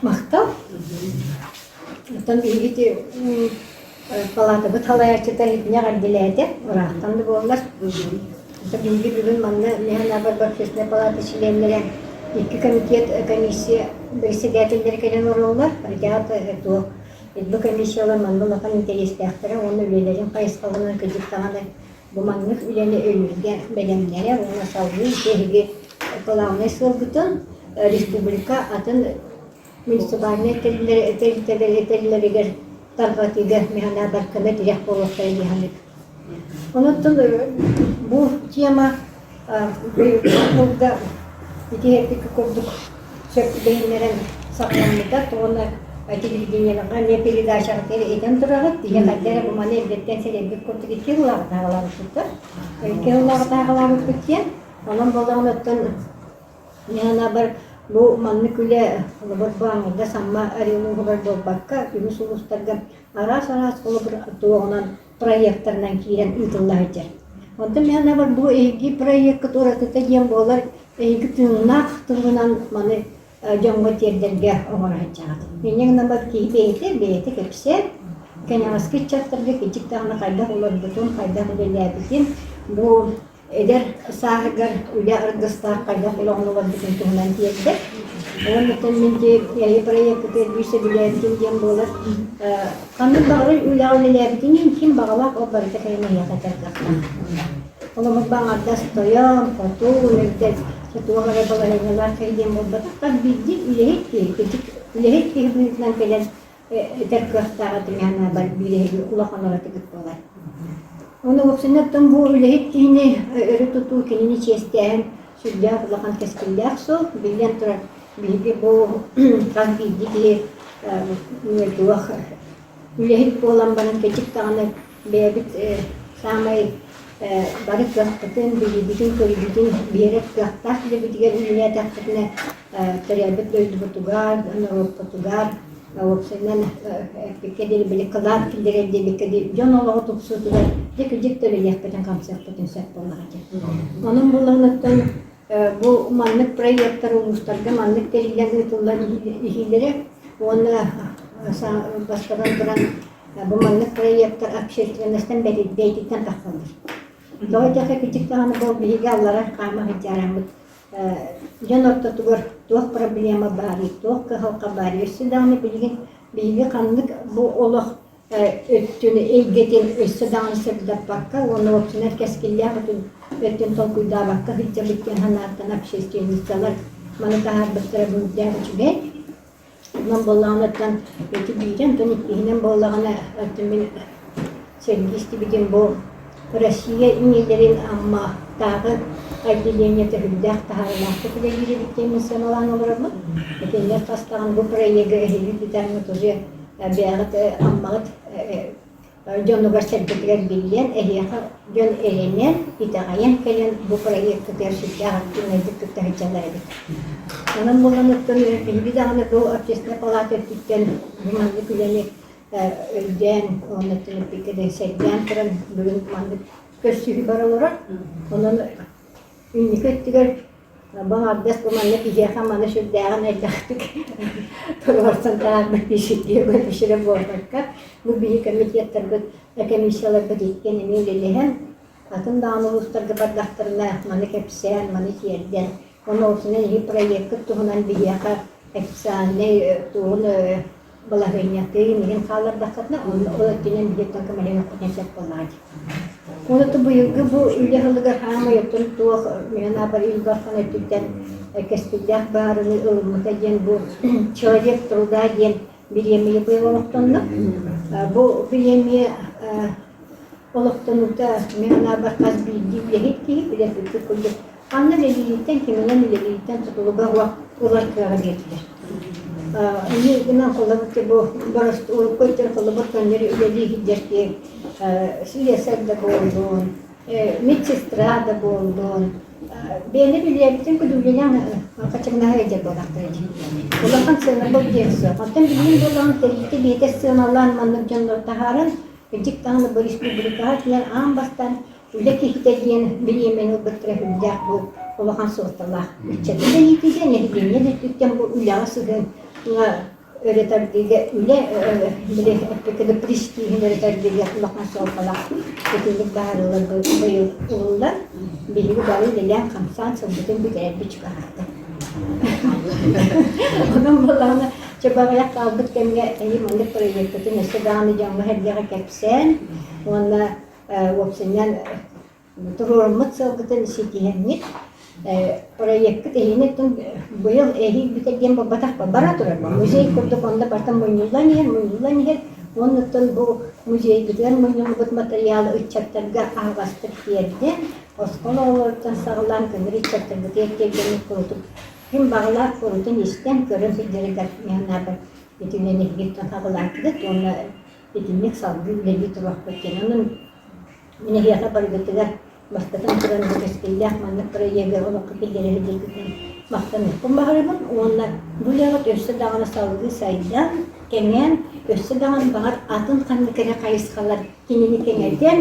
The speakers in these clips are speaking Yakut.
Махтал. Оттон биһиги палатабыт салайааччыта итини эҕэрдэлээтэ, ыраахтан да буоллар. Биһиги бүгүн манна Механабар общественнай палата чилиэннэрэ икки комитет комиссия председателлэрэ кэлэн олороллор. Ребят туох бу комиссиялар манна улахан интэриэстээхтэрэ уонна үлэлэрин хайысхаларынан кырдьык даҕаны бу маннык үлэни өйүүргэ бэлэмнэрэ уонна салгыы эһиги главнай сыалгытын республика атын муниципальнай тэрилтэлэригэр тарҕатыыга механабарканы тирэх буолуохтара дии саныыбын. Онон бу тема быйылга ити эппикки курдук сөп түбэһиннэрэн саҕаламмыта уонна телевидениеҕа эмиэ передачаҕа этэн тураҕыт. Ийэ хайда эрэ бу маны эрдэттэн сэрэйбит курдук икки сыллааҕыта аҕалаабыппыт. Икки сыллааҕыта аҕалаабыппыт диэн. Онон буоллаҕына оттон Мин бу маннык үлэ холобур бу аҥардас Амма Орелугар буолбакка, үгүс улуустарга араас-араас холобур туоҕунан проектарынан киирэн ыытылла сылдьар. Онтон мин бу эһиги проеккыт уратыта диэн буолар, эһиги тыыннаах тылынан маны дьоҥҥо тиэрдэргэ оҥоро сылдьаҕыт. Инньэ гынан киһи бэйэтэ бэйэтэ кэпсээн, кэнэҕэски ыччаттарга кырдьык даҕаны хайдах олорбутун, хайдах үлэлээбитин, бу эдэр сааһыгар үлэ аргыстаах хайдах олоҕун олорбутун туһунан тиэрдэр. Оннуттан мин эйэ проеккытыгар биир сөбүлээбитим диэн буолар. Ханнык баҕарар үлэҕэ үлэлээбитин иһин ким баҕалаах ол барыта кэлэн эһиэхэ этэр кыахтаах. Холобур, баҥардас тойон, хотун, эбэтэр туох эрэ балаһыанньалаах киһи диэн буолбатах, хас биирдии үлэһит киһи, үлэһит киһи быһыытынан кэлэн этэр кыахтааҕа тимэһэн биир эһиги улахан уратыгыт буолар. Ону уопсайынан бу үлэһит киһини өрө тутуу, кинини чиэстээһин сүрдээх улахан кэскиллээх суол. Биллэн турар, биһиги бу хас биирдии киһи туох үлэһит буолан баран кэчик даҕаны бэйэбит саамай бары кыахпытын, билиибитин-көрүүбүтүн биэрэр кыахтаах үлэбитигэр үлэлээтэхпитинэ төрөөбүт дойдубутугар, норуоппутугар уопсайынан эппиккэ диэри били кылаат киллэрэр диэбиккэ диэри дьон олоҕо тупсуутугар дьэ кырдьык да үлэлиэхпитин-хамсыахпытын сөп буоллаҕа дии. Онон буоллаҕыттан бу маннык проектар улуустарга маннык тэриллэн ыытыллан иһиилэрэ уонна бастатан туран бу маннык проектар общественностан бэйэтиттэн тахсаллар. Тоҕо диэххэ кырдьык даҕаны бу биһиги аллара хаама сылдьараммыт дьон ортотугар туох проблема баарый, туох кыһалҕа баарый, өссө даҕаны билигин биһиги ханнык бу олох өттүн, эйгэтин өссө даҕаны сырдаппакка уонна уопсайынан кэскиллээх өттүн толкуйдаабакка сылдьабыт диэн санааттан общественницалар маны таһаарбыттара быырдаах үчүгэй. Онон буоллаҕына оттон ити биирэ, онтон иккиһинэн буоллаҕына оттон мин сэргии истибитим бу Россия ийэлэрин Амматааҕы отделениета үрдээх таһаарыылаахтык үлэлиир эбит диэн мин сыаналаан олоробун. Итиннэр хас даҕаны бу проегы эһиги бүтээҥҥит уже бэйэҕит Аммаҕыт дьонугар-сэргэтигэр биллэн, эһиэхэ дьон эрэнэн, итэҕэйэн кэлэн бу проеккытыгар сүрдээх активнайдык кытта сылдьаллар эбит. Онон буолан оттон биһиги даҕаны бу общественнай палата өттүттэн бу маннык үлэни өйдөөн, уонна эппиккэ да сэргээн туран бүгүн маннык көрсүһүү бара олорор. Онон инники өттүгэр Баҕардас бу манна киһиэхэ маны сүрдээҕин элбэхтик туруорсан таһаарбыт киһи көрүшүрэ буолбакка, бу биһи комитеттарбыт, комиссияларбыт иккиэн эмиэ үлэлэһэн, атын даҕаны улуустарга бардахтарына маны кэпсээн, маны тиэрдэн, ону уопсайынан иһи проеккыт туһунан биһиэхэ официальнай тугун балаһыанньатын иһин хааллардаххытына, онно ол өттүнэн биһиэттэн көмөлөһүөхпүтүн сөп буоллаҕа дии. Уонна быйылгы бу үлэ сылыгар хаамай оттон туох мин аабар Ил Дархан өттүттэн кэскиллээх баарыны ылыммыта диэн бу «Человек труда» диэн бириэмийэ быйыл олохтонно. Бу бириэмийэ олохтонуута мин аабар хас биирдии үлэһит киһи үлэппиппит курдук Ханна үлэлиириттэн, киминэн үлэлиириттэн тутулуга суох ылар кыаҕа биэрдилэр. Эмиэ гынан холобур бу урукку өттүгэр холобур көннөрү үлэлии сылдьар киһи слесарь да буоллун, медсестра да буоллун, бэйэни билиэбитин күдүүлэнэн хачыгынаһа сылдьар буоллахтара дии. Улахан сыанабыл диэн суох. Оттон билигин буоллаҕына тэрилтэ бэйэтэ сыаналаан маннык дьоннор таһааран, кырдьык даҕаны бу республикаҕа кэлэн аан бастаан Үлэ киһитэ диэн бириэмэни ылбыттара сүрдээх бу улахан суолталаах. Ыччаты да иитиигэ, нэһилиэнньэ да өттүттэн бу үлэҕэ сыһыан. өрө тардыыга үлэ били эппиккэ престиһин өрө тардыыга улахан суолталаах итинник быһаарыылар быйыл ылыллан биһиги бары үлэлээн-хамсаан сылбытын бүтэрэрбит чугаһаата. Онон буоллаҕына чэ баҕайах хаалбыт кэмҥэ эһи маннык проекпытын өссө даҕаны дьоҥҥо-сэргэҕэ кэпсээн уонна уопсайынан Туруоруммут сыалгытын ситиһэҥҥит, проеккыт эһиини быйыл эһиил бүтэр диэн буолбатах бара турар. Музей курдук онно барыта мунньуллан иһэр, мунньуллан иһэр. Уоннуттан бу музейгытыгар мунньуллубут матырыйаалы ыччаттарга аһаҕастык тиэрдэн, оскуола оҕолоруттан саҕалаан көмөр ыччаттарбытыгар тиэрдэммит курутук ким баҕалаах курутун истэн, көрөн сылдьарыгар миһанаабар итинэн эһигиттэн хаҕылаатыгыт уонна итинник салгыы үлэлии туруохпут диэн. Онон Мин эһиэхэ барыгытыгар бастатан туран бу кэскиллээх маннык проегы олоххо киллэрэ сылдьаргытынан махтаныахпын баҕарабын уонна бу үлэҕит өссө даҕаны салгыы сайдан, кэҥээн, өссө даҕаны баҕар атын ханнык эрэ хайысхалар кинини кэҥэтэн,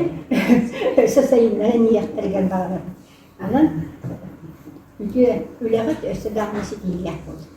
өссө сайыннаран иһиэхтэригэр баҕарабын. Онон үтүө үлэҕит өссө даҕаны ситиһиилээх буоллун.